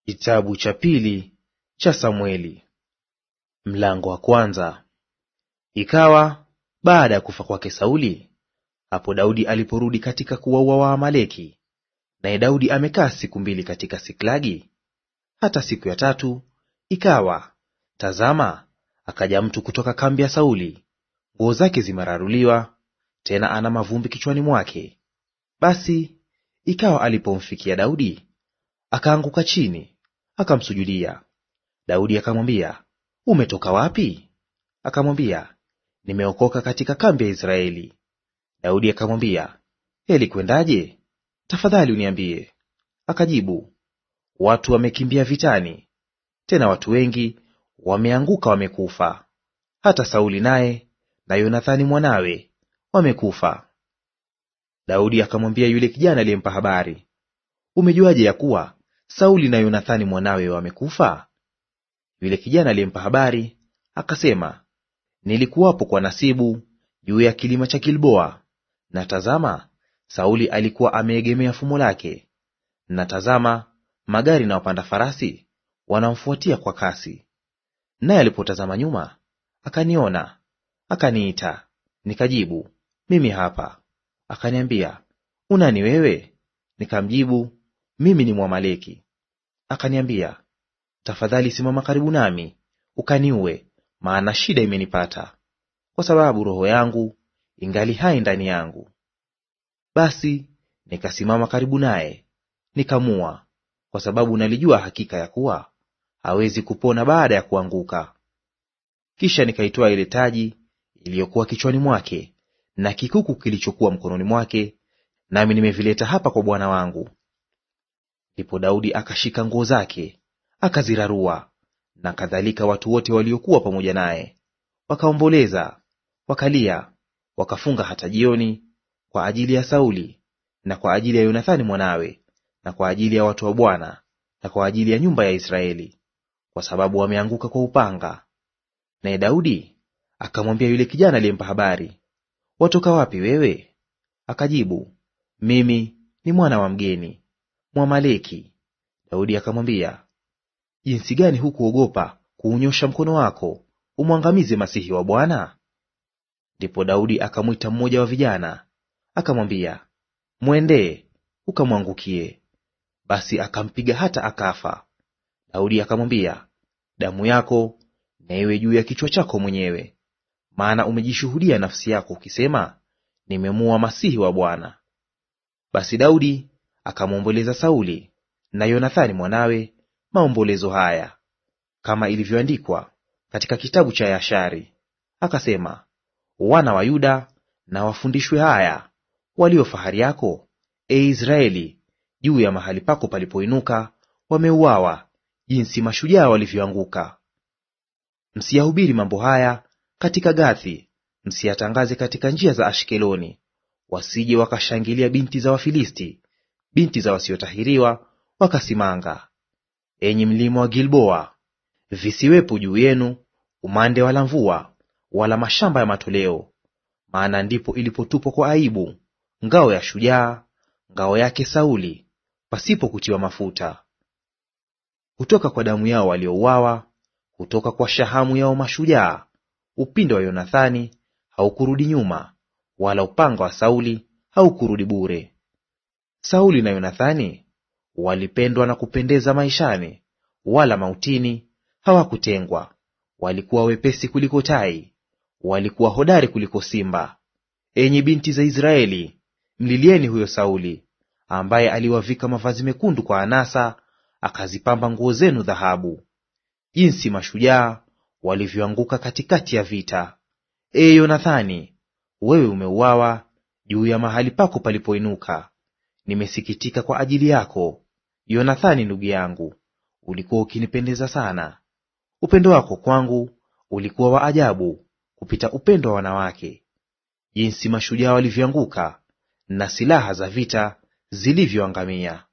Kitabu cha pili cha Samueli mlango wa kwanza. Ikawa baada ya kufa kwake Sauli, hapo Daudi aliporudi katika kuwaua Waamaleki, naye Daudi amekaa siku mbili katika Siklagi, hata siku ya tatu ikawa, tazama, akaja mtu kutoka kambi ya Sauli, nguo zake zimeraruliwa, tena ana mavumbi kichwani mwake. Basi ikawa alipomfikia Daudi, akaanguka chini, akamsujudia. Daudi akamwambia, umetoka wapi? Akamwambia, nimeokoka katika kambi ya Israeli. Daudi akamwambia, yalikwendaje? Tafadhali uniambie. Akajibu, watu wamekimbia vitani, tena watu wengi wameanguka wamekufa. Hata Sauli naye na Yonathani mwanawe wamekufa. Daudi akamwambia yule kijana aliyempa habari, umejuaje ya kuwa Sauli na Yonathani mwanawe wamekufa? Yule kijana aliyempa habari akasema, nilikuwapo kwa nasibu juu ya kilima cha Gilboa, na tazama, Sauli alikuwa ameegemea fumo lake, na tazama, magari na wapanda farasi wanamfuatia kwa kasi. Naye alipotazama nyuma, akaniona, akaniita. Nikajibu, mimi hapa. Akaniambia, unani wewe? Nikamjibu, mimi ni Mwamaleki. Akaniambia, tafadhali simama karibu nami, ukaniue, maana shida imenipata, kwa sababu roho yangu ingali hai ndani yangu. Basi nikasimama karibu naye, nikamua, kwa sababu nalijua hakika ya kuwa hawezi kupona baada ya kuanguka. Kisha nikaitoa ile taji iliyokuwa kichwani mwake na kikuku kilichokuwa mkononi mwake, nami nimevileta hapa kwa bwana wangu. Ndipo Daudi akashika nguo zake, akazirarua, na kadhalika watu wote waliokuwa pamoja naye. Wakaomboleza, wakalia, wakafunga hata jioni kwa ajili ya Sauli na kwa ajili ya Yonathani mwanawe na kwa ajili ya watu wa Bwana na kwa ajili ya nyumba ya Israeli, kwa sababu wameanguka kwa upanga. Naye Daudi akamwambia yule kijana aliyempa habari, watoka wapi wewe? Akajibu, mimi ni mwana wa mgeni, Mwamaleki. Daudi akamwambia, jinsi gani hukuogopa kuunyosha mkono wako umwangamize masihi wa Bwana? Ndipo Daudi akamwita mmoja wa vijana, akamwambia, mwendee ukamwangukie. Basi akampiga hata akafa. Daudi akamwambia, damu yako na iwe juu ya kichwa chako mwenyewe, maana umejishuhudia nafsi yako ukisema, nimemua masihi wa Bwana. Basi Daudi akamwomboleza Sauli na Yonathani mwanawe maombolezo haya, kama ilivyoandikwa katika kitabu cha Yashari. Akasema, wana wa Yuda na wafundishwe haya, walio fahari yako, e Israeli, juu ya mahali pako palipoinuka wameuawa, jinsi mashujaa walivyoanguka. Msiyahubiri mambo haya katika Gathi, msiyatangaze katika njia za Ashkeloni, wasije wakashangilia binti za Wafilisti, binti za wasiotahiriwa wakasimanga. Enyi mlima wa Gilboa, visiwepo juu yenu umande wala mvua, wala mashamba ya matoleo, maana ndipo ilipotupwa kwa aibu ngao ya shujaa, ngao yake Sauli, pasipo kutiwa mafuta. Kutoka kwa damu yao waliouawa, kutoka kwa shahamu yao mashujaa, upinde wa Yonathani haukurudi nyuma, wala upanga wa Sauli haukurudi bure. Sauli na Yonathani walipendwa na kupendeza maishani, wala mautini hawakutengwa. Walikuwa wepesi kuliko tai, walikuwa hodari kuliko simba. Enyi binti za Israeli, mlilieni huyo Sauli, ambaye aliwavika mavazi mekundu kwa anasa, akazipamba nguo zenu dhahabu. Jinsi mashujaa walivyoanguka katikati ya vita! E Yonathani, wewe umeuawa juu ya mahali pako palipoinuka. Nimesikitika kwa ajili yako, Yonathani ndugu yangu, ulikuwa ukinipendeza sana. Upendo wako kwangu ulikuwa wa ajabu kupita upendo wa wanawake. Jinsi mashujaa walivyoanguka na silaha za vita zilivyoangamia!